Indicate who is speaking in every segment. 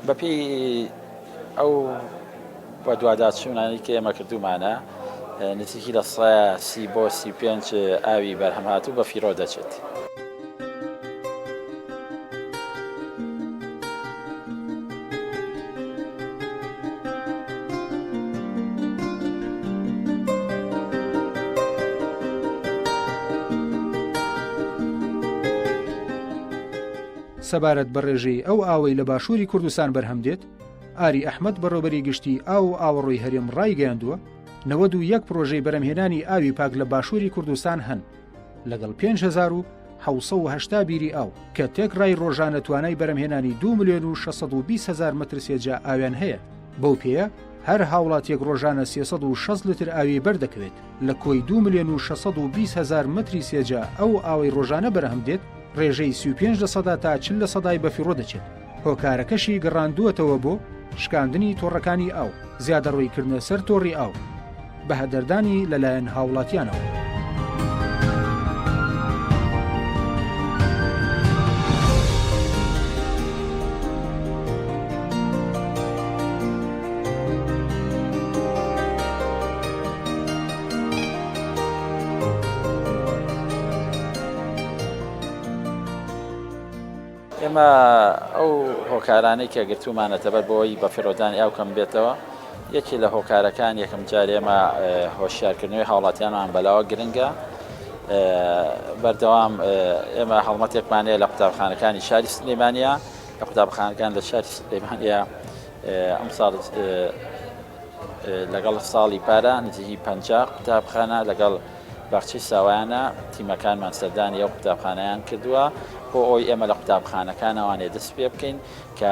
Speaker 1: بەپێی ئەو بەدواداچوونانەی کە ئێمە کردوومانە نزیکی لە 30 بۆ 35 ئاوی بەرهەمهاتوو بە فیڕۆ دەچێت.
Speaker 2: سەبارەت بە ڕێژەی ئەو ئاوەی لە باشووری کوردستان بەرهەم دێت، ئاری ئەحمەد بەڕێوبەری گشتی ئاو و ئاوەڕۆی هەرێم ڕایگەیاندووە، 91 پرۆژەی بەرەمهێنانی ئاوی پاک لە باشووری کوردستان هەن، لەگەڵ 5780 بیری ئاو کە تێکڕای ڕۆژانە توانای بەرەمهێنانی 2 ملیۆن و 620 هەزار مەتر سێجا ئاویان هەیە، بەو پێیە هەر هاوڵاتیەک ڕۆژانە 360 لتر ئاوی بەردەکەوێت، لە کۆی 2 ملیۆن و 620 هەزار مەتری سێجا ئەو ئاوەی ڕۆژانە بەرهەم دێت، ڕێژەی 35 لەسەدا تا 40 لەسەدای بەفیڕۆ دەچێت، هۆکارەکەشی گەڕاندووەتەوە بۆ، شکاندنی تۆڕەکانی ئاو، زیادەڕۆیی کردنە سەر تۆڕی ئاو، بەهەدەردانی لەلایەن هاوڵاتیانەوە.
Speaker 1: ئێمە ئەو هۆکارانەی کە گرتوومانەتە بەر بۆی بەفیڕۆدانی ئاو کەم بێتەوە یەکێ لە هۆکارەکان یەکەم جار ئێمە هۆشیارکردنەوەی هاوڵاتیانمان بەلاوە گرنگە بەردەوام ئێمە هەڵمەتێکمان هەیە لە قوتابخانەکانی شاری سلێمانیا لە قوتابخانەکان لە شاری سلێمانیا ئەمساڵ لەگەڵ ساڵی پارە نزیکی 50 قوتابخانە لەگەڵ باخچەی ساوایانە تیمەکانمان سەردانی ئەو قوتابخانەیان کردووە بۆ ئەوەی ئێمە لە قوتابخانەکانەوانێ دەست پێ بکەین کە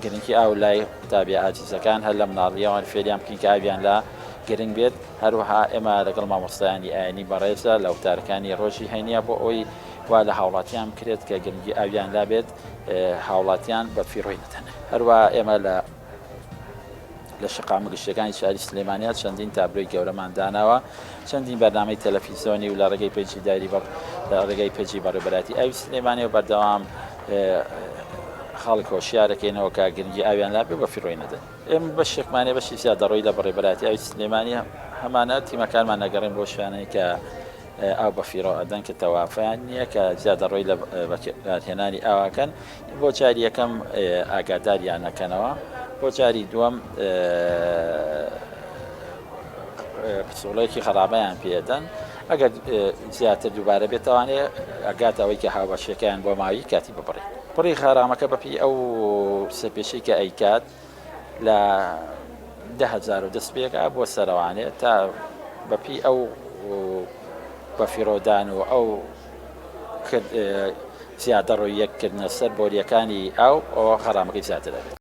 Speaker 1: گرنگی ئاو لای قوتابیە ئازیزەکان هەر لە مناڵیەوان فێریان بکەین کە ئاویان لا گرنگ بێت هەروەها ئێمە لەگەڵ مامۆستایانی ئاینی بەڕێزە لە وتارەکانی ڕۆژی هەینیە بۆ ئەوەی وا لە هاوڵاتیان بکرێت کە گرنگی ئاویان لا بێت هاوڵاتیان بە فیڕۆی نەدەن هەروە ئێمە لە لە شەقامە گشتیەکانی شاری سلێمانیا چەندین تابلۆی گەورەمان داناوە، چەندین بەرنامەی تەلەفیزۆنی و لە ڕێگەی پەیجی دایری بە لە ڕێگەی پەیجی بەڕێوەبەرایەتی ئاوی سلێمانی و بەردەوام خەڵک هۆشیارەکەینەوە کە گرنگی ئاویان لابێ و بەفیڕۆی نەدەن. ئێمە بەشێکمانەیە بەشی زیادەڕۆیی لە بەڕێوەبەرایەتی ئاوی سلێمانی هەمانە تیمەکانمان ئەگەڕێن بۆ شوێنەی کە ئاو بەفیڕۆ ئەدەن کە تەوافیان نییە کە زیادەڕۆی لە بەکارهێنانی ئاواکەن بۆ جاری یەکەم ئاگاداریان ئەکەنەوە بۆ جاری دووەم پسوڵەیەکی خەرابەیان پێدەن ئەگەر زیاتر دووبارە بێتوانێ ئەگات ئەوەی کە هاوبەشەکەیان بۆ ماوی کاتی ببڕی بڕی خەرامەکە بەپی ئەو سەرپێچی کە ئەیکات لە 10هزار و دەست پێکا بۆ سەرەوانێ تا بەپی ئەو بەفیڕۆدان و ئەو زیادەڕۆییەک کردنە سەر بۆرییەکانی ئاو ئەوە غەرامەکەی زیاتر ئەبێت.